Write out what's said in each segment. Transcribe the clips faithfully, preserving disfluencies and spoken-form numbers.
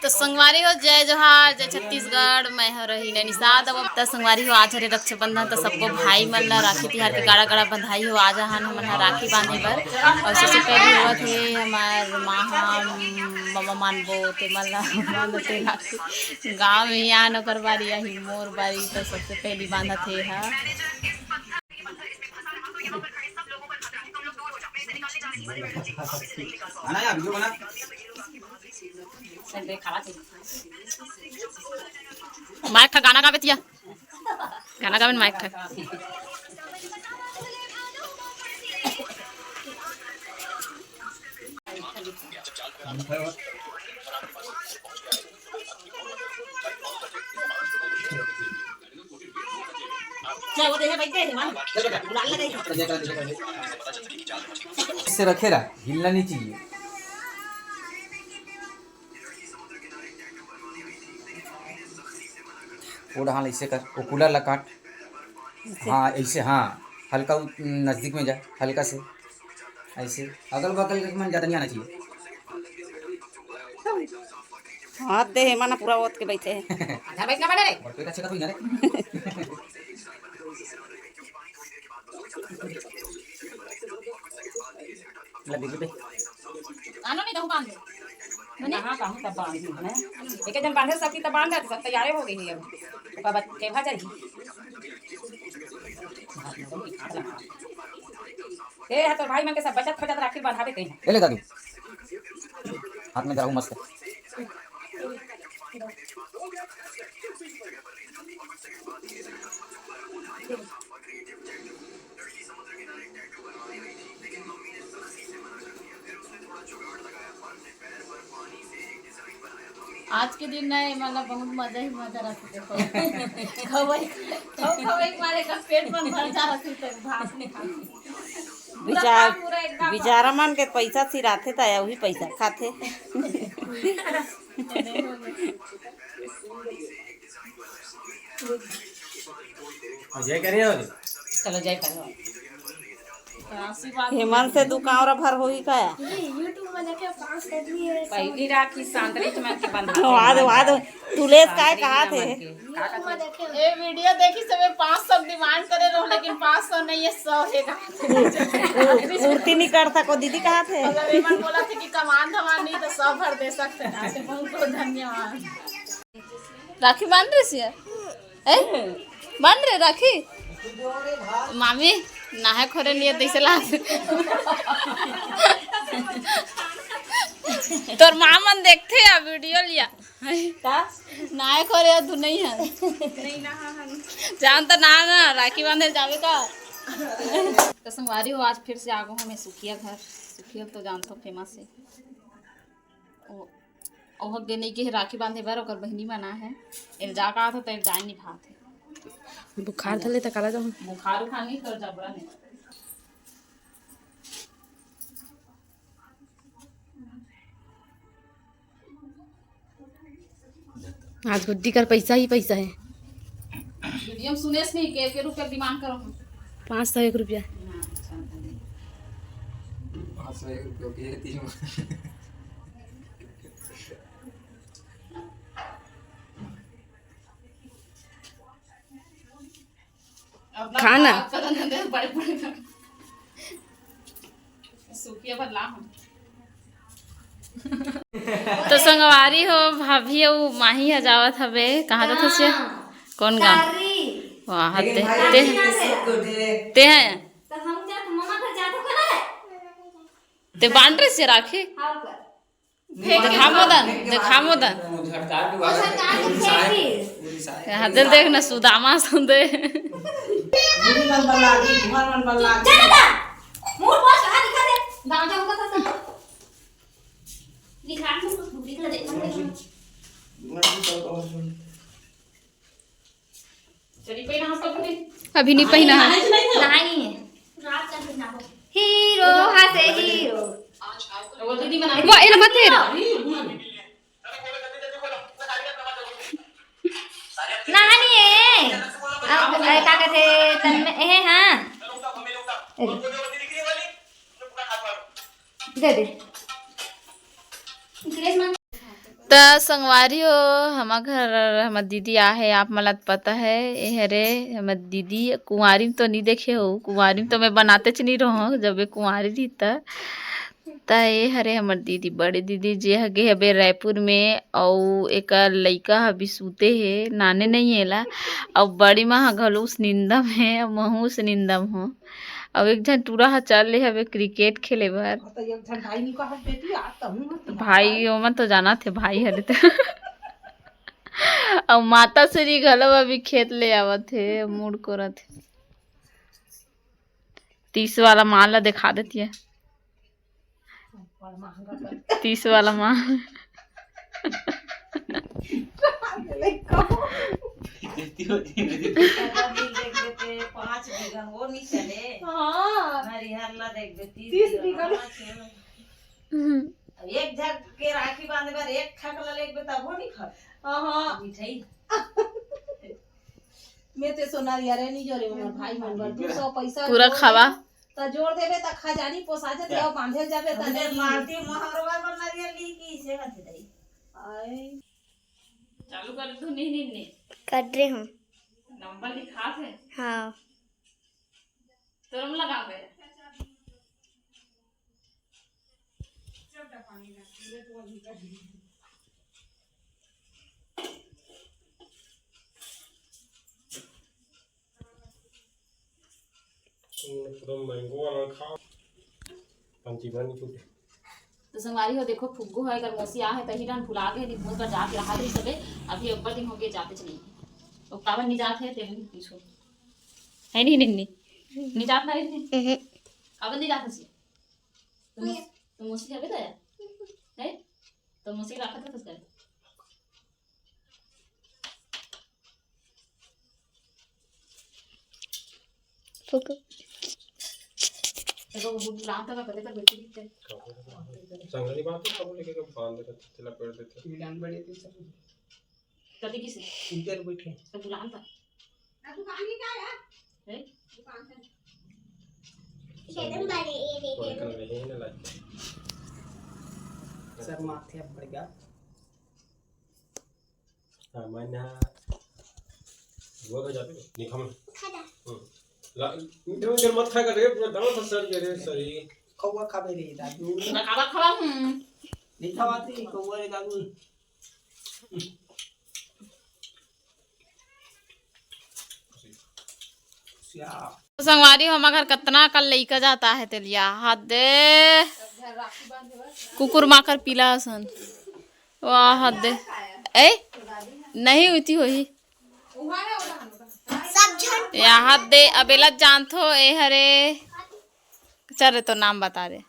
तो संगवारी हो, जय जोहार, जय छत्तीसगढ़। मैं हो रही नैनी साहब। अब तो संगवारी हो, आज हरे रक्षाबंधन, तो सबको भाई मन ला राखी तिहार के गाड़ा गाड़ा बधाई हो। आज आहन हमन ह राखी बांधे बर, और सबसे पहले होवत हे हमार माँ, हम ममा मानबो ते मन ला बांधत हे राखी। गाँव में आन, ओकर बारी आही, मोर बारी, तो सबसे पहली बांधत हे हा। माइक ठा गाना गावे तिया। गाना गावे न माइक ठा। से रखे रहा, हिलना नहीं चाहिए। वो डहान ऐसे कर, वो कूलर ला काट। हाँ, ऐसे, हाँ, हल्का उ-, नजदीक में जा, हल्का से, ऐसे। अगल बगल के मन ज्यादा नहीं आना चाहिए। हाथ दे हे, माना पूरा ओत के बैठे हे। आधा बैठ ना बने रे। और कोई अच्छा कोई ना रे। ले, बिल्कुल पे। आनो नहीं, तहु बांध दे। मने? कहाँ, कहूँ तब बांध दूँ, हैं? एक एक जन बांधे सकी तब बांध देती, सब तैयारे हो गई है अब। ओकर बाद केभा जाई? ए, हाँ, तो भाई मन के सब बचत खोजत राखी बंधावे के हैं। ले ले दादू। हाथ में धराऊ मस्त। आज के दिन ना, ए, मतलब, बहुत मजा ही मजा रहिथे। देखो, खवई, खव-, खवई मारे का पेट मन भर जा रहिथे, तो भात नहीं खाते। विचार, पूरा एकदम विचारा मन के पैसा सिराथे, त वही पैसा खाथे। जय करिए। चलो, जय करिए। हेमंत से दू कांवरा भर होही का? YouTube में देखे, पांच आदमी है, सब पहली राखी सांतरित में के बंधा। वाद, वाद, तुलेश काय कहा थे? YouTube में देखे। ए वीडियो देखी, सबे पाँच सौ डिमांड करे रहो, लेकिन पाँच सौ नहीं है, सौ है का। पूर्ति नहीं कर सको, दीदी कहा थे। अगर एमन बोला थे कि कमान धमान नहीं, तो सौ भर दे सकते हैं। आपसे बहुत बहुत धन्यवाद। राखी बांध रही है? ए? बांध रे राखी? मामी, नहाए खोरे लिए तैसे ला। तोर माँ मन देखते या वीडियो लिया। का? नहाए खोरे तू नहीं है। नहीं नहा हम। जान तो ना, ना, राखी बांधे जावे का? तो संगवारी हो, आज फिर से आ गो हमें सुखिया घर। सुखिया तो जानथो, फेमस है। ओ, ओह गे नइ गे हे राखी बांधे बर, ओकर बहिनी मन आए हे। एल जा का आथे, त एल जाए नइ भात हे। बुखार धर ले त काला जाहूं। बुखार उखार नइ कर, जबरा नइ। आज गुड्डी कर पैसा ही पैसा हे। वीडियो में सुनेस नहीं, के, के रुपया डिमांड करो हम। पाँच सौ एक रुपया। पाँच सौ एक रुपया के तीन। अपना खाना। बात करन दे, बड़े बड़े। सुखिया भर ला हम। तो संगवारी हो, भाभी अउ माही ह जावत हवे। कहाँ जात हस? हाँ। कौन गाँव? तारी। वाह, लेकिन ते, भाई, ते, ये सब को दे। ते हैं? तो हम जा, तो ममा घर जातो करे। ते बांध रहे से राखी? हाँ, कर। देखा मदन, देखा मदन। वो झटका के वो बाहर झटका के पूरी साइड, फेंकी। पूरी साइड। यहाँ दिल देख ना, सुदामा सुन दे। बुढ़ी मन बल्ला गई, कुमार मन बल्ला गई। चल ना, मूड बॉस कहाँ दिखा दे? गाँव जाऊंगा तो सब। लिखा, लिखा दे। अभी नहीं पहिना है। नहाए नहीं है। हीरो हंसे हीरो। वाह, एला मत हेर। नहानी है। अब, ए, का कहते, तन में, ए, हाँ। दे दे। त संगवारी हो, हमर घर हमर दीदी आहे, आप मन ला त पता है। ए हरे हमर दीदी, कुंवारी में तो नहीं देखे हो, कुंवारी में तो मैं बनातेच नहीं रहो, जब ये कुंवारी रही त। त ए हरे हमर दीदी, बड़े दीदी, जे ह गे हबे रायपुर में, अउ एकर लइका ह अभी सूते हे, नाने नहीं एला, अउ बड़ी माँ ह घलो उस निंदम हे, महू उस निंदम हो। अब एक झन टूरा ह चल ले हवे क्रिकेट खेले बर। हाँ, तो एक झन भाई निका हट बेटी, आज तो हूँ मत भाई, ओमन तो जाना थे भाई हरे तो। अब माता श्री घलो अभी खेत ले आवत हे, मुड़ कोरत हे। तीस वाला माल ला दिखा देती है। तीस वाला माल। पाँच बीघा हो नहीं चले। हाँ। हरिहर ला देख बे, तीस तीस बीघा। बीघा। पाँच हो। हम्म। अब एक झक के राखी बांधे बर एक ठक ला लेके तब हो नहीं खा। हाँ, हाँ। मिठाई। मैं ते सोना रिया रे नहीं जोरे, हमर भाई मन बर दू सौ पैसा पूरा जोड़ खावा। दे, त जोड़ देबे त खजानी पोसा जते, क्या? अब बांधे जाबे त हमरे नहीं। मालती मोहरवा पर नरिया ली की से कथे दई। आए। चालू कर दू, नहीं, नहीं, नहीं। कर रहे हूँ। नंबर लिखा थे। हाँ। तुरम लगा गए। पूरा मैंगो वाला खाओ, पंची बन छूटे। तो संगवारी हो, देखो फुग्गो है, एकर मौसी आ है, तही डान भुला गए, नहीं भूल कर जाके रहा दे सबे। अभी अब्बड़ दिन हो गए जाते चली। तो काबर नहीं जाते हैं, तेरे भी पूछो। है नहीं, नहीं, नहीं। नहीं जात ना, नहीं। काबर नहीं जाते सी? तो मौस-, तो मौसी जाबे तो है? है? तो मौसी राखत है तो कर। फुक। देखो, वो बुलान तक कदे तक बैठी थी। संगली बात है, सब लेके के बांध देते, चिल्ला कर देते। मिलान बड़े थे सब। कभी किसे? इधर बैठे। तो बुलान तक। ना दुकान ही क्या है? हैं? दुकान से। ये तो बड़े, ये देखिए। कोई कर रहे हैं ना, लाइट। सर माथे अब पड़ गया। हाँ, मैंने वो तो जाते नहीं खाऊं। खा जा। हम्म। ला, इधर, उधर मत खाया कर रे, पूरा दांत फंस गया रे, सही। कौवा खाबे रे दादू। ना खावा, खावा, हम्म। नहीं खावा तो कौवा रे दादू। तो संगवारी हो, हमर घर कतना कल लइका जाता है तेलिया, हद दे। कुकुर माकर पीला असन। वाह, हद दे। ए? नहीं उती होही। सब झन यहाँ दे, अबेला जानथो, ए हरे। चल रे, तो नाम बता दे।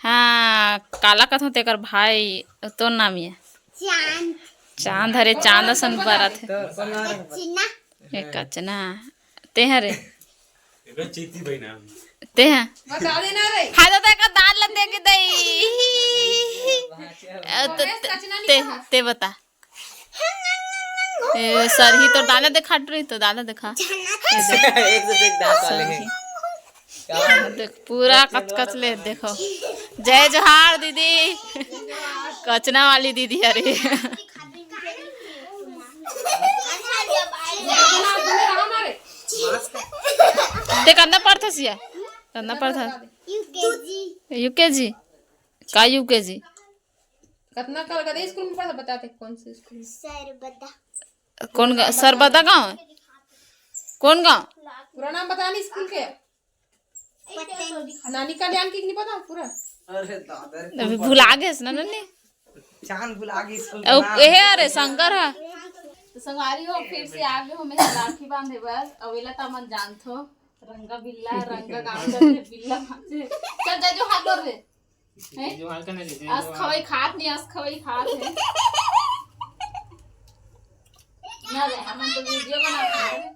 हाँ, काला कथों तेकर भाई, तो नाम ये। चांद। चांद, हरे चांद असन बरत है। तो कौन आ रहा है? कचना। ए कचना। ते हरे। एबे चीती भाई नाम। ते हैं। बता देना रे। हाँ, तो तेकर दान ला दे के दई। अ, तो, ते, ते, ते बता। ए, सरही तो दादा देखा रही, तो दादा देखा। एक से एक दांत वाले हैं। सरही। देख, पूरा कचकच ले, देखो। जय जोहार दीदी। कचना वाली दीदी, अरे। ते कतना पढ़थस या? कतना पढ़थस? यूकेजी। यूकेजी? का यूकेजी? कतना कल गए स्कूल में पढ़ा, बताते कौन से स्कूल में? सरबदा। कौन गा-, सरबदा गाँव? कौन गाँव? पूरा नाम बता नहीं स्कूल के। पता नहीं। नानी कल्याण की नहीं पता पूरा? अरे दादा रे, अभी भुला गए ना नन्नी। चांद भुला गई स्कूल का अब नाम। ए अरे शंकर है। तो संगवारी हो, फिर से आ गए हो मेरे राखी बांधे बर। अवेला ता मन जानथो, रंगा बिल्ला, रंगा गांव चल रे, बिल्ला माचे। चल जा जो हाथ जोड़ रे। हैं? जो हाल का नहीं देते, अस जो खवाई हाल। खात नहीं, अस खवाई खात है। ना रे, हम तो वीडियो बनाते हैं।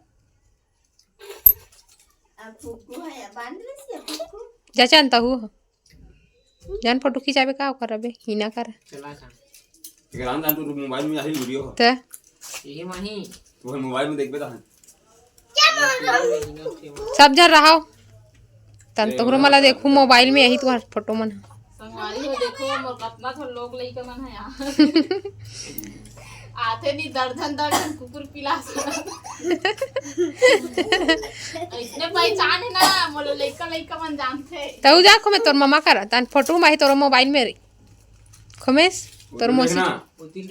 अब फुग्गू है, बांध ले सी फुग्गू। जा चांद तहू। जान फोटो खिंचाबे का ओकर अबे, हिना कर। चला का। एक राम जान तू मोबाइल में यही वीडियो हो। ते? ये माही। तू मोबाइल में देखबे ता। सब झन रहो। तन ए, तोहरो ओला मला कर देखू दे। मोबाइल में यही तुहार फोटो मन। संगवारी हो, देखो, देखो, मोर कतना ठो लोग लइका मन हे यहाँ। आथे नी, दर्जन दर्जन कुकुर पिला सकत। अइसने पहचान हे ना, मोला लइका लइका मन जानथे। तू जा खोमे तोर ममा करा, तन फोटो माही तोर मोबाइल में रे। खोमेस, तोर मौसी।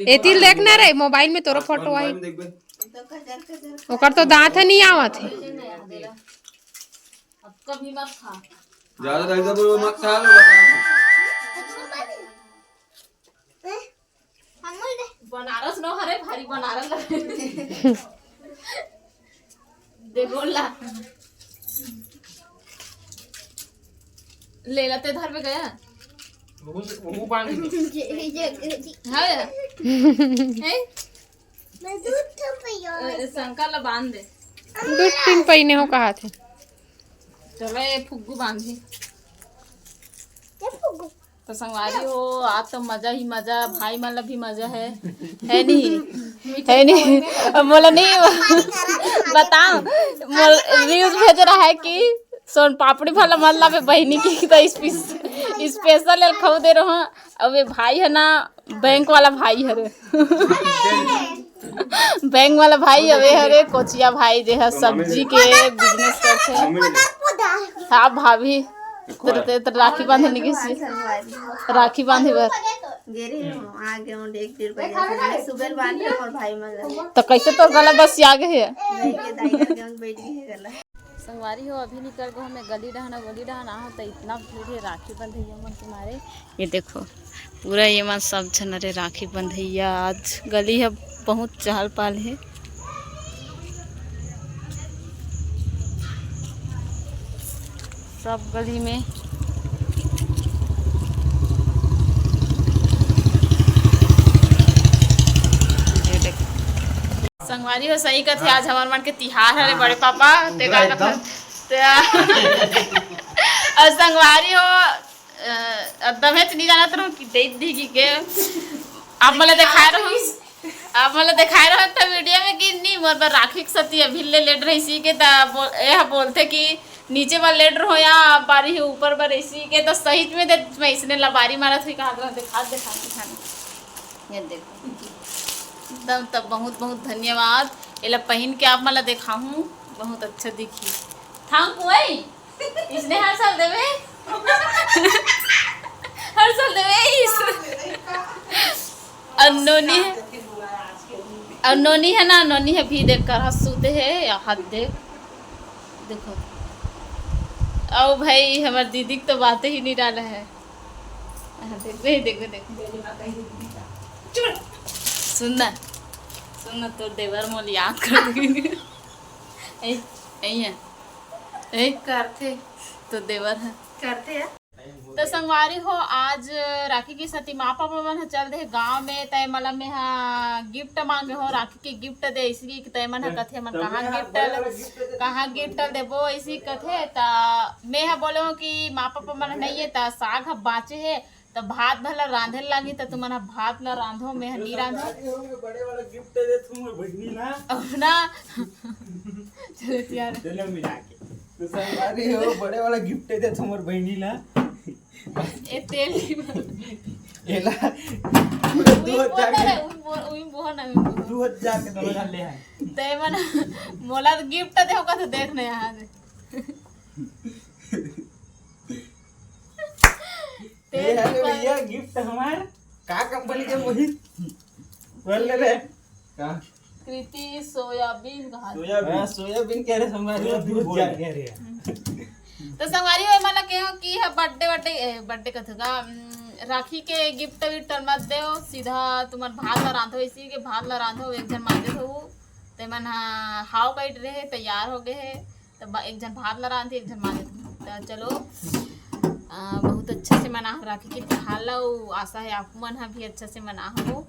एतिल देखना रे, मोबाइल में तोरो फोटो आई। ओकर तो दांत हे, नहीं आवत हे। अब कभी मत खा। ज्यादा रह गया, बोलो, मत खा लो, बता। बनारस नो हरे, भारी बनारस लगे। दे बोल ला। ले ला, ते धर पे गया। वो, वो बांध दो। हाँ। हैं? मैं दूध तो पियो। ए, शंकर ला बांध दे। दू तीन पहिने हो कहा थे। चलो, ये फुग्गू बांधी। ये फुग्गू। तो संगवारी हो, आज तो मजा ही मजा, भाई मन ला भी मजा है, है नहीं? है नहीं? अब मोला नहीं बताओ, मोल रील्स भेज रहा है कि सोन पापड़ी वाला मन ला बहिनी की तो स्पेशल एल खाऊ दे रहा। अब ये भाई है ना, बैंक वाला भाई हरे। बैंक वाला भाई हवे हरे, कोचिया भाई जे ह सब्जी के बिजनेस करथे। हाँ भाभी, तोर, तोर, तोर राखी बांधे नहीं किसी। राखी बांधे बर। गे रहे हो, आ गए हो एक डेढ़ बजे से। मैं सुबह बांध रहे हो और भाई मन लगे। तो कैसे तोर गला बस आ गए है? नहीं, ये दाई घर के बैठ गई है गला। संगवारी हो, अभी निकल गए हमें गली डहन, गली डहन आहो तो इतना भीड़ है राखी बंधैया मन के मारे। ये देखो, पूरा ये मन सब झन अरे राखी बंधैया। आज गली है बहुत चहल पहल है सब गली में। ये देखो। संगवारी हो, सही कथे, आज हमर मन के तिहार हरे बड़े पापा, ते का कथे? ते और संगवारी हो, अ, अब दहेज नहीं जानत रहूं कि दे दी की के। आप मोला देखाए रहूं, आप मोला देखाए रहूं त वीडियो में कि नहीं, मोर बर राखी के सती अभी ले लेट रही सी के त बोल, ए बोलथे कि नीचे बर लेट रहो या बारी ही ऊपर बर इसी के, तो सही में दे मैं इसने लबारी मारत हुई कहा दिखा दिखा दिखा। ये देखो, एकदम तब बहुत बहुत धन्यवाद। एला पहिन के आप मन ला देखाहूँ, बहुत अच्छा दिखी। थांक कोई इसने हर साल देवे। हर साल देवे इस। और नोनी, और नोनी है ना, नोनी है भी देख कर हंस सूते है या हाथ देख, देखो। आओ भाई, हमार दीदी के तो बातें ही नहीं डाला है। हाँ, देखबे, देखबे, देखबे। सुन ना, सुन ना, तोर देवर मोल याद कर देबे। ए, ए, ए। करथे। तो देवर है। करथे है। तो संगवारी हो, आज राखी के सती माँ पापा मन ह चल दे गांव में, तय मला में हा गिफ्ट मांगे हो राखी के गिफ्ट दे, इसलिए कि तय मन ह कथे मन कहाँ गिफ्ट, कहाँ गिफ्ट देबो, इसी कथे। त मैं ह बोले हो कि माँ पापा मन नहीं है, त साग ह बाँचे है, त भात भला रांधे लागी, त तुमन ह भात ला रांधो, मैं ह नी रांधो। बड़े वाला गिफ्ट दे तुम बहिनी ना। अब ना। चलो यार। चलो मिला के। तो संगवारी हो, बड़े वाला गिफ्ट दे तुम बहिनी ला। ए तेल नहीं बन। एला पूरा उही दू हजार बोल के, रहे, उही बोल, उही बोल ना, उही बोल। दू हजार के दोनों झन ले आए। ते मन मोला तो गिफ्ट दे होगा तो देख नहीं यहाँ से। ए, तेल अरे पर भैया, गिफ्ट हमार का कंपनी के मोहित? बोल ले रे। का? कृति सोयाबीन कहा। सोयाबीन। हाँ, सोयाबीन कह रहे, संगवारी हो, सोयाबीन दूध बोल जा रहे। कह रहे हैं। तो संगवारी हो, मतलब कहो कि ह बर्थडे, बर्थडे, ए, बर्थडे कथगा, उम, राखी के गिफ्ट विफ्ट मत देव, सीधा तुमन भात ला रांधो, इसी के भात ला रांधो, एक झन मांगे हो, ते मन हा हाव बैठ रहे, तैयार हो गए है, तो ब-, एक झन भात ला रांधे, एक झन मांगे। तो चलो, आ, बहुत अच्छे से मना राखी के तिहार ला, उ आशा है आप मन हा भी अच्छा से मना हो।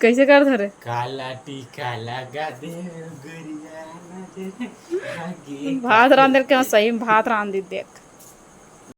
कैसे कर धरे? काला टीका लगा दे, गोरिया नजर आगे। भात रांधे के सही में भात रांध दी देख।